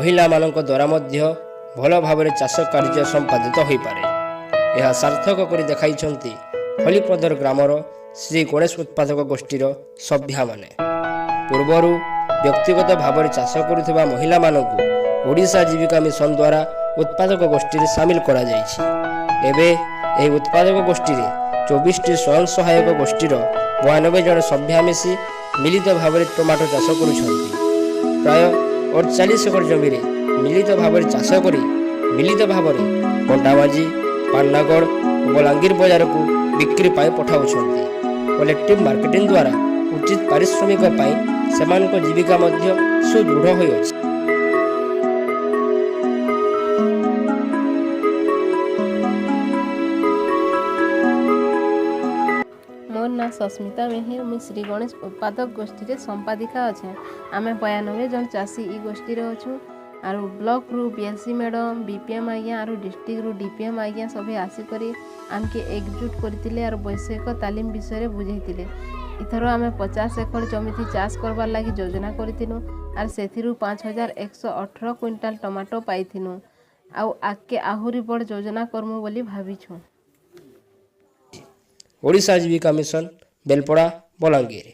ମହିଳାମାନଙ୍କ ଦ୍ୱାରା ମଧ୍ୟ ଭଲ ଭାବରେ ଚାଷ କାର୍ଯ୍ୟ ସମ୍ପାଦିତ ହୋଇପାରେ। ଏହା ସାର୍ଥକ କରି ଦେଖାଇଛନ୍ତି ଖଲିପଦର ଗ୍ରାମର ଶ୍ରୀ ଗଣେଶ ଉତ୍ପାଦକ ଗୋଷ୍ଠୀର ସଭ୍ୟାମାନେ। ପୂର୍ବରୁ ବ୍ୟକ୍ତିଗତ ଭାବରେ ଚାଷ କରୁଥିବା ମହିଳାମାନଙ୍କୁ ଓଡ଼ିଶା ଜୀବିକା ମିଶନ ଦ୍ୱାରା ଉତ୍ପାଦକ ଗୋଷ୍ଠୀରେ ସାମିଲ କରାଯାଇଛି। ଏବେ ଏହି ଉତ୍ପାଦକ ଗୋଷ୍ଠୀରେ 24ଟି ସ୍ୱୟଂ ସହାୟକ ଗୋଷ୍ଠୀର 92 ଜଣ ସଭ୍ୟା ମିଶି ମିଳିତ ଭାବରେ ଟମାଟୋ ଚାଷ କରୁଛନ୍ତି। ପ୍ରାୟ 48 ଏକର ଜମିରେ ମିଳିତ ଭାବରେ ଚାଷ କରି ମିଳିତ ଭାବରେ କଣ୍ଟାବାଞ୍ଜି, ପାଟନାଗଡ଼ ଓ ବଲାଙ୍ଗୀର ବଜାରକୁ ବିକ୍ରି ପାଇଁ ପଠାଉଛନ୍ତି। କଲେକ୍ଟିଭ ମାର୍କେଟିଂ ଦ୍ୱାରା ଉଚିତ ପାରିଶ୍ରମିକ ପାଇଁ ସେମାନଙ୍କ ଜୀବିକା ମଧ୍ୟ ସୁଦୃଢ଼ ହୋଇଅଛି। ମୋର୍ ନାଁ ସସ୍ମିତା ମେହେର। ମୁଇଁ ଶ୍ରୀ ଗଣେଶ ଉତ୍ପାଦକ ଗୋଷ୍ଠୀରେ ସମ୍ପାଦିକା ଅଛେଁ। ଆମେ 92 ଜଣ ଚାଷୀ ଇ ଗୋଷ୍ଠୀରେ ଅଛୁଁ। ଆରୁ ବ୍ଲକ୍ରୁ B L C madam, B P M ଆଜ୍ଞା ଆରୁ ଡିଷ୍ଟ୍ରିକ୍ଟରୁ ଡି ପି ଏମ୍ ଆଜ୍ଞା ସଭେ ଆସିକରି ଆମ୍କେ ଏକଜୁଟ କରିଥିଲେ ଆରୁ ବୈଷୟିକ ତାଲିମ ବିଷୟରେ ବୁଝେଇଥିଲେ। ଇଥର ଆମେ 50 ଏକର ଜମିଥି ଚାଷ୍ କର୍ବାର୍ ଲାଗି ଯୋଜନା କରିଥିନୁ ଆର୍ ସେଥିରୁ 5118 କୁଇଣ୍ଟାଲ୍ ଟମାଟୋ ପାଇଥିନୁ। ଆଉ ଆଗ୍କେ ଆହୁରି ବଡ଼୍ ଯୋଜନା କର୍ମୁ ବୋଲି ଭାବିଛୁଁ। ଓଡ଼ିଶା ଜୀବିକା ମିଶନ, ବେଲପଡ଼ା, ବଲାଙ୍ଗୀର।